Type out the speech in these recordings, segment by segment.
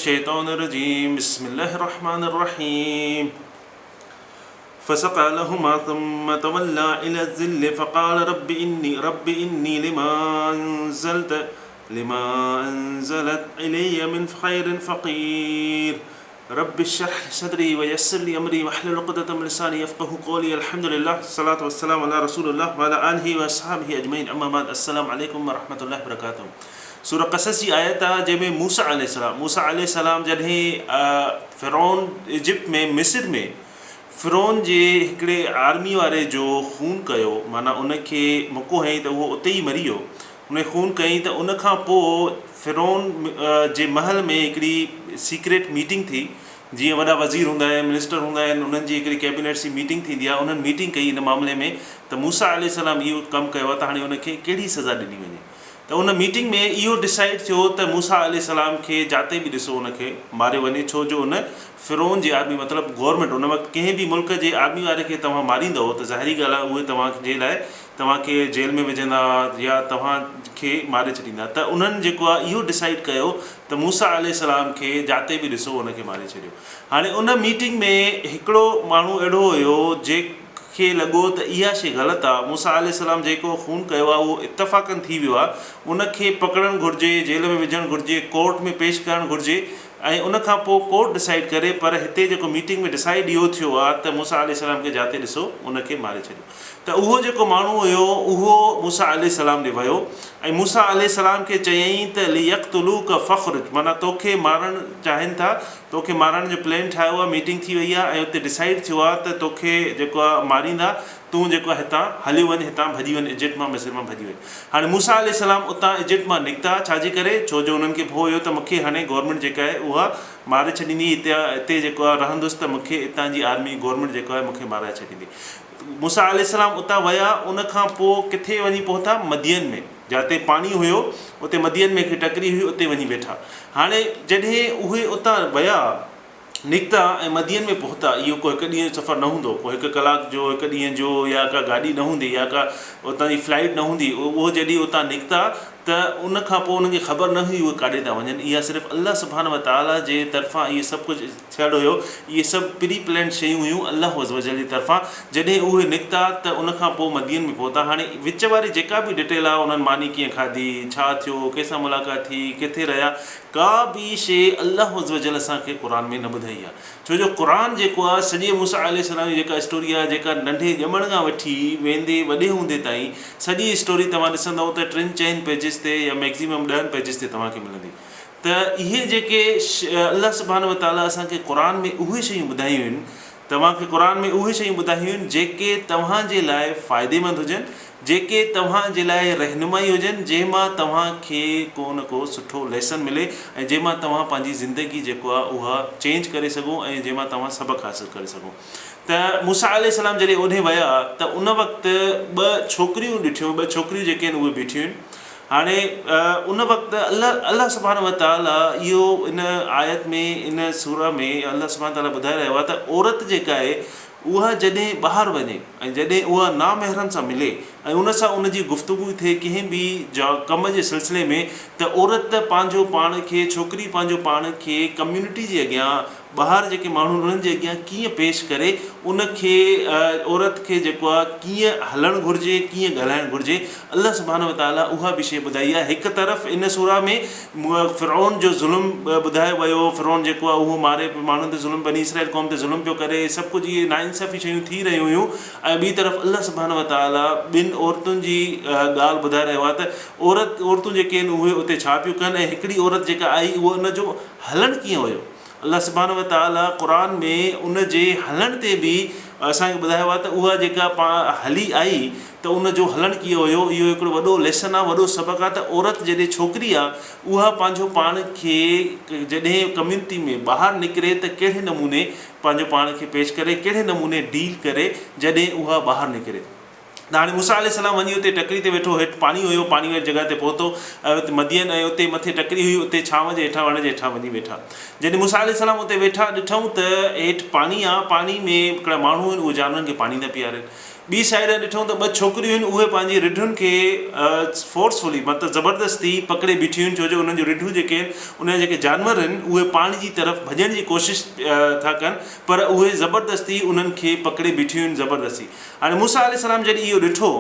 الشيطان الرجيم بسم الله الرحمن الرحيم فسقى لهما ثم تولى إلى الذل فقال رب إني رب إني لما أنزلت لما أنزلت إلي من خير فقير رب اشرح لي صدري ويسر لي امري واحلل عقدة من لساني يفقهوا قولي الحمد لله الصلاة والسلام علي رسول الله وعلي آله واصحابه اجمعين اما بعد السلام عليڪم ورحمة الله وبرڪاته سورة قصص جي آيت آ جنهن ۾ موسيٰ عليه السلام موسيٰ عليه السلام جڏهن فرعون ايجپٽ ۾ مصر ۾ فرعون جي هڪڙي آرمي واري جو خون ڪيو معنيٰ ان کي مڪو هنئي ته اهو اتي ئي مري ويو ان کي خون ڪيائين ته ان کان پوء فرعون جي محل ۾ هڪڙي سيڪريٽ ميٽنگ ٿي، جيئن وڏا وزير هوندا آهن، منسٽر هوندا آهن، انهن جي هڪڙي ڪيبينيٽس جي ميٽنگ ٿيندي آهي، انهن ميٽنگ ڪئي ان معاملي ۾ ته موسيٰ عليه السلام اهو ڪم ڪيو آهي ته هاڻي ان کي ڪهڙي سزا ڏني وڃي ته ان ميٽنگ ۾ اهو ڊسائيڊ ٿيو ته موسيٰ عليه السلام کي جاتي به ڏسو ان کي ماريو وڃي ڇو جو ان فرعون جي آرمي مطلب گورنمينٽ ان وقت ڪنهن به ملڪ جي آرمي واري کي توهان ماريندؤ ته ظاهري ڳالهه آهي اهي توهان جي لاء توهان کي جيل ۾ وجهندا يا توهان کي ماري ڇڏيندا ته انهن جيڪو آهي اهو ڊسائيڊ ڪيو ته موسيٰ عليه السلام کي جاتي به ڏسو ان کي ماري ڇڏيو. هاڻي ان ميٽنگ ۾ هڪڙو ماڻهو اهڙو هيو جنهن کي لڳو ته اها شي غلط آهي موسيٰ عليه السلام جيڪو خون ڪيو آهي اهو اتفاقن ٿي ويو آهي ان کي پڪڙڻ گهرجي جيل ۾ وجهڻ گهرجي ڪورٽ ۾ پيش ڪرڻ گهرجي ۽ ان کان پوء ڪورٽ ڊسائيڊ ڪري پر هتي جيڪو ميٽنگ ۾ ڊسائيڊ اهو ٿيو آهي ته موسيٰ عليه السلام کي جاتي ڏسو ان کي ماري ڇڏيو. ته اهو جيڪو ماڻهو هيو اهو موسيٰ عليه السلام ڏي ويو ۽ موسيٰ عليه السلام کي چيائين ته ليقتلوڪ فاخرج معنيٰ توکي مارڻ چاهين ٿا توکي مارڻ جو پلين ٺاهيو آهي ميٽنگ ٿي وئي آهي ۽ اتي ڊسائيڊ ٿيو آهي ته توکي جيڪو آهي ماريندا تون جيڪو آهي هتان هليو وڃ هتان ڀڄي وڃ ايجپٽ مان مصر مان ڀڄي وڃ هاڻي موسيٰ عليه السلام اتان ايجپٽ مان نڪتا ڇا جي ڪري ڇو جو انهن کي ڀو هيو ته مونکي هاڻي گورنمينٽ جيڪا آهي اها ماري ڇڏيندي هتي هتي جيڪو آهي رهندس ته مونکي اتان جي آرمي گورنمينٽ جيڪو آهي مونکي مارائي ڇڏيندي موسيٰ عليه السلام اتان ويا، ان کان پوء ڪٿي وڃي پهتا؟ مدين ۾، جاتي پاڻي هيو، اتي مدين ۾ هڪ ٽڪري هئي، اتي وڃي ويٺا. هاڻي جڏهن اهي اتان ويا، نڪتا ۽ مدين ۾ پهتا، اهو ڪو هڪ ڏينهن جو سفر نه هوندو، ڪو هڪ ڪلاڪ جو، هڪ ڏينهن جو يا ڪا گاڏي نه هوندي يا ڪا اتان جي فلائيٽ نه هوندي، اهو جڏهن اتان نڪتا ته ان کان پوء انهن کي خبر نه هئي اهي ڪاڏي ٿا وڃن، اها صرف الله سبحانه وتعاليٰ جي طرفان اهي سڀ ڪجهه ٿيل هيو، اهي سڀ پري پلانڊ شيون هيون الله عزوجل جي طرفان، جڏهن اهي نڪتا ته ان کان پوء مدين ۾ پهتا، هاڻي وچ واري جيڪا به ڊٽيل آهي انهن ماني ڪيئن کاڌي، ڇا ٿيو، ڪنهن سان ملاقات ٿي، ڪٿي رهيا، ڪا به شيء الله عزوجل اسان کي قرآن ۾ نه ٻڌائي آهي. ڇو جو قرآن جيڪو آهي سڄي موسيٰ عليه السلام جي جيڪا اسٽوري آهي جيڪا ننڍي ڄمڻ کان وٺي ويندي وڏي هوندي تائين سڄي اسٽوري توهان ڏسندؤ ته ٽن چئن پيجز تي يا ميڪزيمم ڏهن پيجز تي توهان کي ملندي ته اهي جيڪي الله سبحانه وتعاليٰ اسان کي قرآن ۾ اهي شيون ٻڌايون آهن توهان کي قرآن ۾ اهي شيون ٻڌايون آهن جيڪي توهان جي لاء فائديمند هجن جيڪي توهان جي لاء رهنمائي هجن، جنهن مان توهان کي ڪو نه ڪو سٺو ليسن ملي ۽ جنهن مان توهان پنهنجي زندگي جيڪو آهي اها چينج ڪري سگهو ۽ جنهن مان توهان سبق حاصل ڪري سگهو. ته موسيٰ عليه السلام جڏهن اوڏهين ويا ته ان وقت ٻه ڇوڪريون ڏٺيون، ٻه ڇوڪريون جيڪي آهن اهي بيٺيون آهن. هاڻي ان وقت الله الله سبحانه وتعاليٰ اهو ان آيت ۾ ان سورة ۾ الله سبحانه وتعاليٰ ٻڌائي رهيو آهي ته عورت جيڪا آهي اها جڏهن ٻاهر وڃي ۽ جڏهن اها نامحرم سان ملي ۽ ان سان ان جي گفتگو ٿئي ڪنهن به ڪم جي سلسلي ۾ ته عورت پنهنجو پاڻ کي ڇوڪري پنهنجو پاڻ کي ڪميونٽي جي اڳيان ٻاهر جيڪي ماڻهو آهن انهن جي اڳيان ڪيئن پيش ڪري ان کي عورت کي جيڪو آهي ڪيئن هلڻ گهرجي ڪيئن ڳالهائڻ گهرجي الله سبحانه وتعاليٰ اها به شيء ٻڌائي آهي هڪ طرف ان سورة ۾ فرعون جو ظلم ٻڌايو ويو، فرعون جيڪو آهي اهو ماري پيو ماڻهن تي ظلم بني اسرائيل قوم تي ظلم پيو ڪري سڀ ڪجهه اهي ناانصافي شيون ٿي رهيون هيون ۽ ٻي طرف الله سبحانه وتعاليٰ ٻن عورتن جي ڳالهه ٻڌائي رهيو آهي ته عورت عورتون جيڪي آهن اهي اتي ڇا پيون ڪن ۽ هڪڙي عورت جيڪا آئي اهو ان جو هلڻ ڪيئن هيو الله سبحانه وتعاليٰ قرآن ۾ ان جي هلڻ تي به اسان کي ٻڌايو آهي ته اها جيڪا هلي آئي ته ان جو هلڻ ڪيئن هيو اهو هڪڙو وڏو ليسن آهي وڏو سبق آهي ته عورت جڏهن ڇوڪري آهي اها پنهنجو پاڻ کي جڏهن ڪميونٽي ۾ ٻاهر نڪري ته ڪهڙي نموني پنهنجو پاڻ کي پيش ڪري ڪهڙي نموني ڊيل ڪري جڏهن اها ٻاهر نڪري ته هاڻي موسيٰ عليه السلام وڃي اتي ٽڪري تي ويٺو، هيٺ پاڻي هيو، پاڻي واري جڳهه تي پهتو ۽ اتي مدين ۽ اتي مٿي ٽڪري هئي، اتي ڇانو جي هيٺان وڻ جي هيٺان وڃي ويٺا. جڏهن موسيٰ عليه السلام اتي ويٺا، ڏٺائون ته هيٺ پاڻي آ، پاڻي ۾ هڪڙا ماڻهو آهن، اهي جانورن کي پاڻي ٿا پيارين. ٻي سائيڊ ڏٺو ته ٻه ڇوڪريون آهن اهي پنهنجي رڍن کي فورسفلي مطلب زبردستي پڪڙي بيٺيون آهن ڇو جو انهن جون رڍون جيڪي آهن ان جا جيڪي جانور آهن اهي پاڻي جي طرف ڀڄڻ جي ڪوشش ٿا ڪن پر اهي زبردستي انهن کي پڪڙي بيٺيون آهن زبردستي. هاڻي موسيٰ عليه السلام جڏهن اهو ڏٺو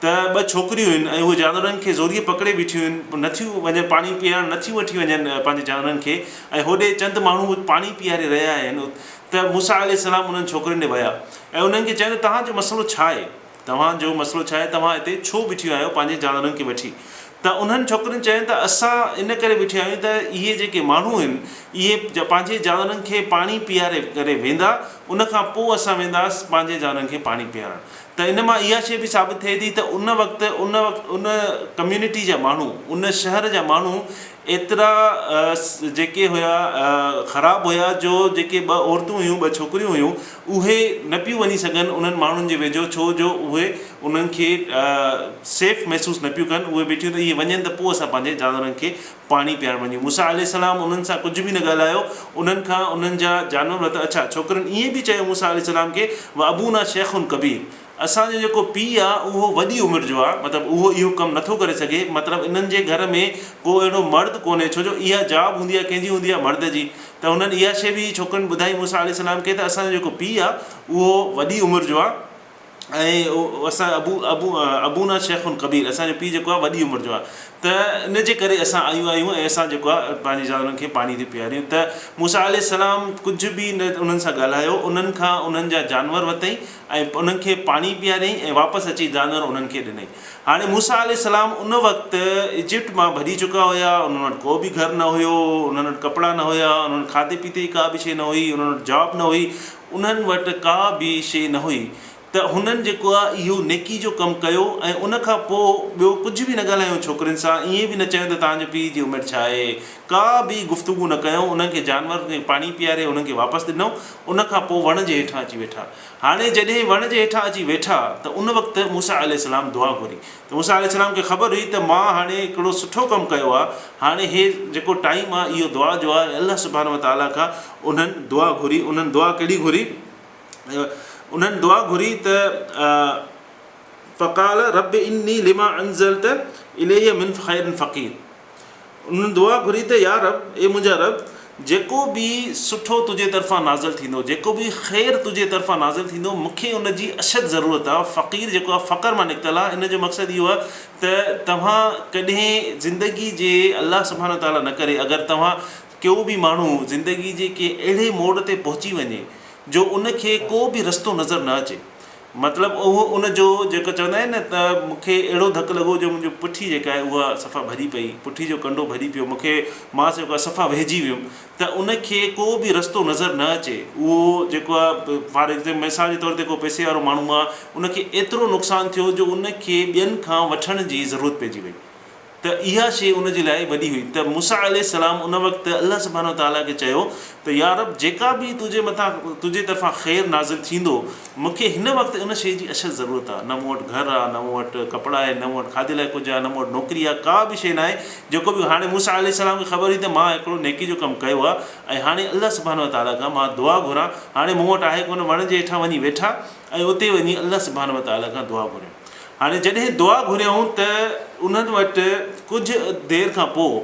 ته ٻه ڇوڪريون آهن ۽ اهي جانورن کي زوريء پڪڙي بيٺيون آهن نٿيون وڃن پاڻي پيارڻ نٿيون وٺي وڃن پنهنجي جانورن کي ۽ هوڏي چند ماڻهو پاڻي پياري رهيا آهن ته موسيٰ عليه السلام انهن ڇوڪرين ڏي ويا ۽ انهن کي چيائين ته توهان جو مسئلو ڇا آهي؟ توهان جو مسئلو ڇا آهي؟ توهان هتي ڇو بيٺيون آهيو پنهنجي جانورن کي وٺي؟ ته انهن ڇوڪرين چيو ته اسان ان ڪري بيٺيون آهيون ته اهي جيڪي ماڻهو آهن اهي پنهنجي جانورن کي پاڻي پياري ڪري ويندا ان کان پوء اسان وينداس پنهنجي جانورن کي پاڻي پيارڻ. ته ان مان اها شيء به ثابت ٿئي ٿي ته ان وقت ان وقت ان ڪميونٽي جا ماڻهو ان شهر جا ماڻهو ايترا جيڪي هيا خراب هيا جو جيڪي ٻه عورتون هيون ٻه ڇوڪريون هيون اهي نه پيون وڃي سگهن انهن ماڻهن جي ويجهو ڇو جو اهي انهن کي سيف محسوس نه پيون ڪن اهي بيٺيون ته اهي وڃن ته پوء اسان پنهنجي جانورن کي پاڻي پيارڻ وڃون موسيٰ عليه السلام انهن سان ڪجهه به نه ڳالهايو انهن کان انهن جا جانور ورتا اڇا ڇوڪرين ائين به چيو موسيٰ عليه السلام کي وابونا شيخ ڪبير اسان جو جيڪو پيء آ اهو وڏي عمر جو آ مطلب اهو اهو ڪم نٿو ڪري سگهي مطلب انهن جي گهر ۾ ڪو اهڙو مرد ڪونهي ڇو جو اها جاب هوندي آ ڪنهن جي هوندي آ مرد جي ته هنن اها شيء به ڇوڪرين ٻڌائي موسيٰ عليه السلام کي ته اسان جو جيڪو پيء آ اهو وڏي عمر جو آ ۽ اسان ابو ابو ابونا شيخ ڪبير اسان جو پيء جيڪو آ وڏي عمر جو آ ته ان جي ڪري اسان آيون آهيون ۽ اسان جيڪو آ پنهنجي جانورن کي پاڻي ٿي پياريون ته موسيٰ عليه السلام ڪجهه به نه انهن سان ڳالهايو انهن کان انهن جا جانور ورتائين ۽ انهن کي پاڻي پياريائين ۽ واپس اچي جانور انهن کي ڏنائين. هاڻي موسيٰ عليه السلام ان وقت ايجپٽ مان ڀڄي چڪا هيا، انهن وٽ ڪو به گهر نه هيو، انهن وٽ ڪپڙا نه هيا، انهن وٽ کاڌي پيتي جي ڪا به شيء نه هئي، انهن وٽ جاب نه هئي، انهن وٽ ڪا به شيء نه هئي ته هنن جيڪو آهي اهو نيڪي جو ڪم ڪيو ۽ ان کان پوء ٻيو ڪجهه به نه ڳالهايائون ڇوڪرين سان، ائين به نه چيائون ته توهان جو پيء جي عمر ڇا آهي، ڪا به گفتگو نه ڪيائون، انهن کي جانور کي پاڻي پياري انهن کي واپس ڏنائون، ان کان پوء وڻ جي هيٺان اچي ويٺا. هاڻي جڏهن وڻ جي هيٺان اچي ويٺا ته ان وقت موسيٰ عليه السلام دعا گهري ته موسيٰ عليه السلام کي خبر هئي ته مان هاڻي هڪڙو سٺو ڪم ڪيو آهي هاڻي هي جيڪو ٽائيم آهي اهو دعا جو آهي الله سبحانه وتعاليٰ کان انهن دعا گهري انهن دعا ڪهڙي گهري انهن دعا گهري ته فقال رب اني لما انزلت الي من خير فقير انهن دعا گهري ته يا رب، اي منهنجا رب! جيڪو به سٺو تنهنجي طرفان نازل ٿيندو، جيڪو به خير تنهنجي طرفان نازل ٿيندو، مون کي ان جي اشد ضرورت آهي. فقير جيڪو آهي فقر مان نڪتل آهي، ان جو مقصد اهو آهي ته توهان ڪڏهن زندگي جي الله سبحانه وتعاليٰ نه ڪري اگر توهان ڪو به ماڻهو زندگي جي ڪنهن اهڙي موڙ تي پهچي وڃي جو ان کي ڪو به رستو نظر نه اچي، مطلب اهو ان جو جيڪو چوندا آهن نه ته مون کي اهڙو ڌڪ لڳو جو منهنجو پٺي جيڪا آهي اها صفا ڀڄي پئي، پٺي جو ڪنڊو ڀڄي پيو، مون کي مان جيڪو آهي صفا ويهجي ويم ته ان کي ڪو به رستو نظر نه اچي اهو جيڪو آهي فار ايگزامپل مثال جي طور تي ڪو پئسي وارو ماڻهو آهي ان کي ايترو نقصان ٿيو جو ان کي ٻين کان وٺڻ جي ضرورت پئجي وئي. ته اها شيء ان جي لاء وڏي هئي ته موسيٰ عليه السلام ان وقت الله سبحانه وتعاليٰ کي چيو ته يا رب جيڪا به تنهنجي مٿان تنهنجي طرفان خير نازل ٿيندو مون کي هن وقت ان شيء جي اشد ضرورت آهي نه مون وٽ گهر آهي نه مون وٽ ڪپڙا آهن نه مون وٽ کاڌي لاء ڪجهه آهي نه مون وٽ نوڪري آهي ڪا به شيء ناهي جيڪو به هاڻي موسيٰ عليه السلام کي خبر هئي ته مان هڪڙو نيڪي جو ڪم ڪيو آهي ۽ هاڻي الله سبحانه وتعاليٰ کان مان دعا گهران هاڻي مون وٽ آهي ڪونه وڻ جي هيٺان وڃي ويٺا ۽ اتي وڃي الله سبحانه وتعاليٰ کان دعا گهريائون. هاڻي جڏهن دعا گهريائون ته انهن وٽ ڪجهه دير کان پوء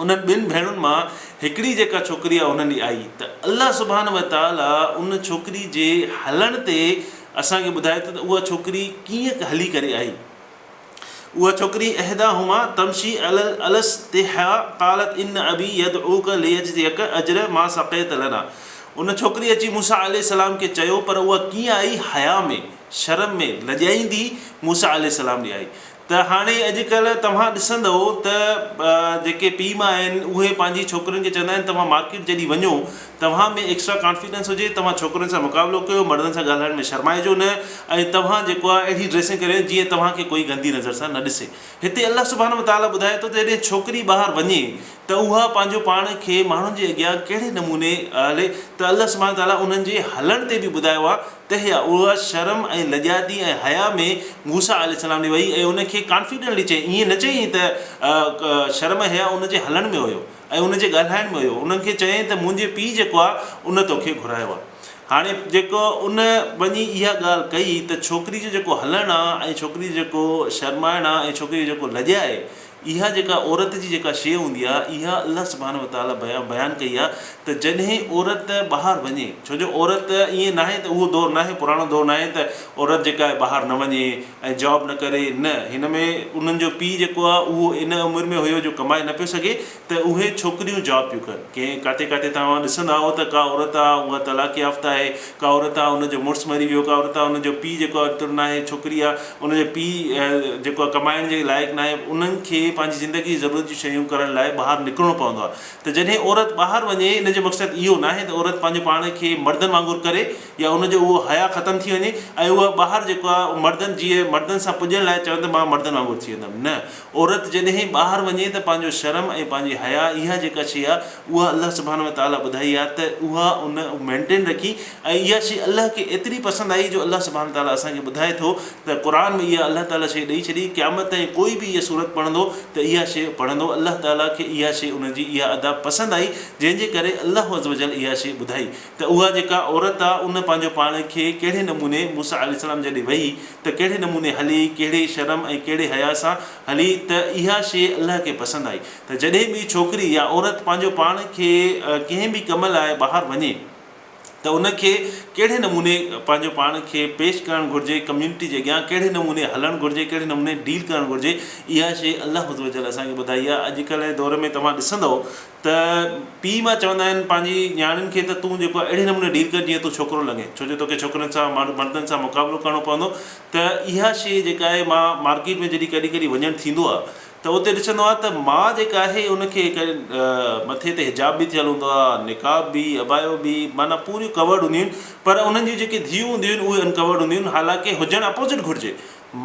انهن ٻن ڀيڻن مان هڪڙي جيڪا ڇوڪري آهي انهن ڏي آئي ته الله سبحانه وتعاليٰ ان ڇوڪري جي هلڻ تي اسان کي ٻڌائي ٿو ته اها ڇوڪري ڪيئن هلي ڪري آئي. اها ڇوڪري احداهما تمشي علي استحياء قالت ان ابي يدعوک ليجزيک اجر ما سقيت لنا ان ڇوڪري اچي موسيٰ عليه السلام کي چيو پر اها ڪيئن آئي حياء ۾ شرم ۾ لڄائيندي موسيٰ عليه السلام ڏي آئي ته هاڻي اڄڪلهه توهان ڏسندؤ ته جيڪي پيء ماء آهن اهي پنهنجي ڇوڪرين کي چوندا آهن توهان مارڪيٽ جڏهن وڃو توهان ۾ ايڪسٽرا ڪانفيڊنس هجي توهان ڇوڪرين سان مقابلو ڪيو مردن سان ڳالهائڻ ۾ شرمائجو نه ۽ توهان جيڪو آهي اهڙي ڊريسنگ ڪريو جيئن توهان کي ڪوئي گندي نظر سان نه ڏسي هتي الله سبحانه وتعاليٰ ٻڌائي ٿو ته جڏهن ڇوڪري ٻاهر وڃي ته اها پنهنجو پاڻ کي ماڻهن جي اڳيان ڪهڙي نموني هلي ته الله سبحانه وتعاليٰ انهن جي هلڻ تي به ٻڌايو آهي ته هيا اها شرم ۽ لڄاتي ۽ حيا ۾ موسيٰ عليه السلام ڏي وئي ۽ ان کي ڪانفيڊنٽلي چيائين ائين نه چيائين ته شرم ۽ حيا ان جي هلڻ ۾ هيو ۽ ان جي ڳالهائڻ ۾ هيو انهن کي چيائين ته منهنجي پيء جيڪو آهي ان توکي گهرايو آهي. هاڻي جيڪو ان وڃي اها ڳالهه ڪئي ته ڇوڪري جو جيڪو هلڻ آ ۽ ڇوڪري جو جيڪو شرمائڻ آ ۽ ڇوڪري جو جيڪو لڄ آهي اها جيڪا عورت جي جيڪا شيء هوندي آ اها الله سبحانه وتعاليٰ بيان ڪئي آ ته جڏهن عورت ٻاهر وڃي ڇو جو عورت ائين ناهي ته اهو دور ناهي پراڻو دور ناهي ته عورت جيڪا آهي ٻاهر نه وڃي ۽ جاب نه ڪري نه هن ۾ انهن جو پيء جيڪو آ اهو ان عمر ۾ هيو جو ڪمائي نه پيو سگهي ته اهي ڇوڪريون جاب پيون ڪن. ڪنهن ڪاٿي ڪاٿي توهان ڏسندا آهو ته ڪا عورت آ اها طلاق يافته آهي، ڪا عورت آ ان جو مڙس مري ويو، ڪا عورت آ ان جو پيء جيڪو آ ايترو ناهي، ڇوڪري آ ان جو پيء جيڪو آ ڪمائڻ جي لائق ناهي، انهن کي پنهنجي زندگي جي ضرورت جون شيون ڪرڻ لاء ٻاهر نڪرڻو پوندو آ ته جڏهن عورت ٻاهر وڃي ان جو مقصد اهو ناهي ته عورت پنهنجو پاڻ کي مردن وانگر ڪري يا ان جو اهو حياء ختم ٿي وڃي ۽ اها ٻاهر جيڪو آ مردن جيئن مردن سان پڄڻ لاء چون ته مان مردن وانگر ٿي ويندم نه عورت جڏهن ٻاهر وڃي ته پنهنجو شرم ۽ پنهنجي حياء اها جيڪا شيء آهي اها الله سبحانه وتعاليٰ ٻڌائي آهي ته اها ان مينٽين رکي ۽ اها شيء الله کي ايتري پسند آئي جو الله سبحانه وتعاليٰ اسان کي ٻڌائي ٿو ته قرآن ۾ اها الله تعاليٰ شيء ڏئي ڇڏي قيامت تائين ڪوئي به اها سورت پڙهندو ته اها شيء پڙهندو الله تعاليٰ کي اها شيء ان جي اها ادا پسند آئي جنهن جي ڪري الله عزوجل اها شيء ٻڌائي ته اها جيڪا عورت آ ان پنهنجو پاڻ کي ڪهڙي نموني موسيٰ عليه السلام جڏهن وئي ته ڪهڙي نموني هلي، ڪهڙي شرم ۽ ڪهڙي حياء سان هلي ته اها شيء الله کي پسند آئي ته جڏهن به ڇوڪري يا عورت پنهنجو پاڻ کي ڪنهن به ڪم لاء ٻاهر وڃي ته ان کي ڪهڙي نموني پنهنجو پاڻ کي پيش ڪرڻ گهرجي ڪميونٽي جي اڳيان ڪهڙي نموني هلڻ گهرجي ڪهڙي نموني ڊيل ڪرڻ گهرجي اها شيء الله عزوجل اسان کي ٻڌائي آ اڄڪلهه جي دور ۾ توهان ڏسندؤ ته پيء ماء چوندا آهن پنهنجي نياڻين کي ته تون جيڪو آهي اهڙي نموني ڊيل ڪر جيئن تون ڇوڪرو لڳين ڇو جو توکي ڇوڪرن سان مردن سان مقابلو ڪرڻو پوندو ته اها شيء جيڪا آهي مان مارڪيٽ ۾ جڏهن ڪڏهن ڪڏهن وڃڻ ٿيندو آهي ته اتي ڏسندو آهيان ته ماء جيڪا آهي ان کي مٿي تي حجاب به ٿيل هوندو آهي نقاب به عبايو به معنيٰ پوريون ڪورڊ هونديون آهن پر انهن جون جيڪي ڌيئون هونديون آهن اهي انڪورڊ هونديون آهن حالانڪه هجڻ اپوزٽ گهرجي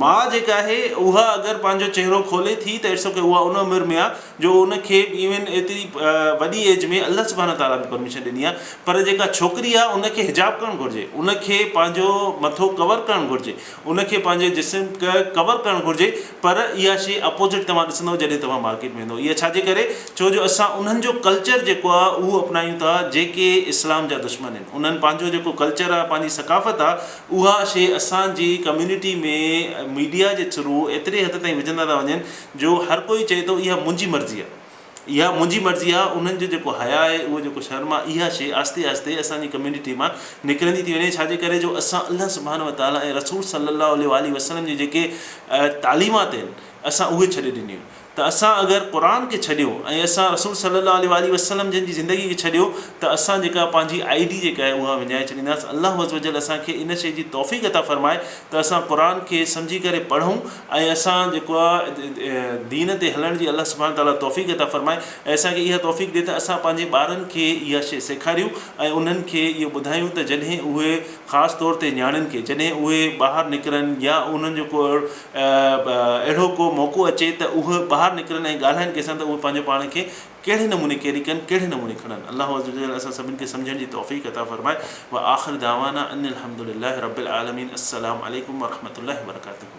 ماء جيڪا آهي اها اگر پنهنجو چهرو کولي ٿي ته it's okay اها ان عمر ۾ آهي جو ان کي ايون ايتري وڏي ايج ۾ الله سبحانه تعالٰي به پرميشن ڏني آهي پر جيڪا ڇوڪري آهي ان کي حجاب ڪرڻ گهرجي ان کي پنهنجو مٿو ڪور ڪرڻ گهرجي ان کي پنهنجي جسم ڪور ڪرڻ گهرجي پر اها شي اپوزٽ توهان ڏسندو جڏهن توهان مارڪيٽ ۾ ويندو اها ڇاجي ڪري ڇو جو اسان انهن جو ڪلچر جيڪو آهي اهو اپنايون ٿا جيڪي اسلام جا دشمن آهن انهن پنهنجو جيڪو ڪلچر آهي پنهنجي ثقافت آهي اها شيء اسان جي ڪميونٽي ۾ ميڊيا جي ٿرو ايتري حد تائين وجهندا ٿا وڃن جو هر ڪوئي چئي ٿو اها منهنجي مرضي آهي اها منهنجي مرضي آهي انهن جو جيڪو حياء آهي اهو جيڪو شرم آهي اها شيء آهستي آهستي اسان جي ڪميونٽي مان نڪرندي ٿي وڃي ڇاجي ڪري جو اسان الله سبحانه وتعالٰي ۽ رسول صلي الله عليه واٰله وسلم جي جيڪي تعليمات آهن اسان اهي ڇڏي ڏنيون ته اسان اگر قرآن کي ڇڏيو ۽ اسان رسول صلي الله عليه واٰله وسلم جن جي زندگي کي ڇڏيو ته اسان جيڪا پنهنجي I D جيڪا آهي اها وڃائي ڇڏينداسين الله عزوجل اسان کي ان شيء جي توفيق عطا فرمائي ته اسان قرآن کي سمجهي ڪري پڙهون ۽ اسان جيڪو آهي دين تي هلڻ جي الله سبحانه تعالٰي توفيق عطا فرمائي ۽ اسان کي اها توفيق ڏي ته اسان پنهنجي ٻارن کي اها شيء سيکاريون ۽ انهن کي اهو ٻڌايون ته جڏهن اهي خاص طور تي نياڻين کي جڏهن اهي ٻاهر نڪرن يا انهن جو ڪو اهڙو ڪو موقعو اچي ته اهي ٻاهر نڪرن ۽ ڳالهائن ڪنهن سان ته اهي پنهنجو پاڻ کي ڪهڙي نموني ڪيري ڪن ڪهڙي نموني کڻن الله عزوجل اسان سڀني کي سمجهڻ جي توفيق عطا فرمائي واخر دعوانا ان الحمدلله رب العالمين السلام عليڪم ورحمة الله وبرڪاته.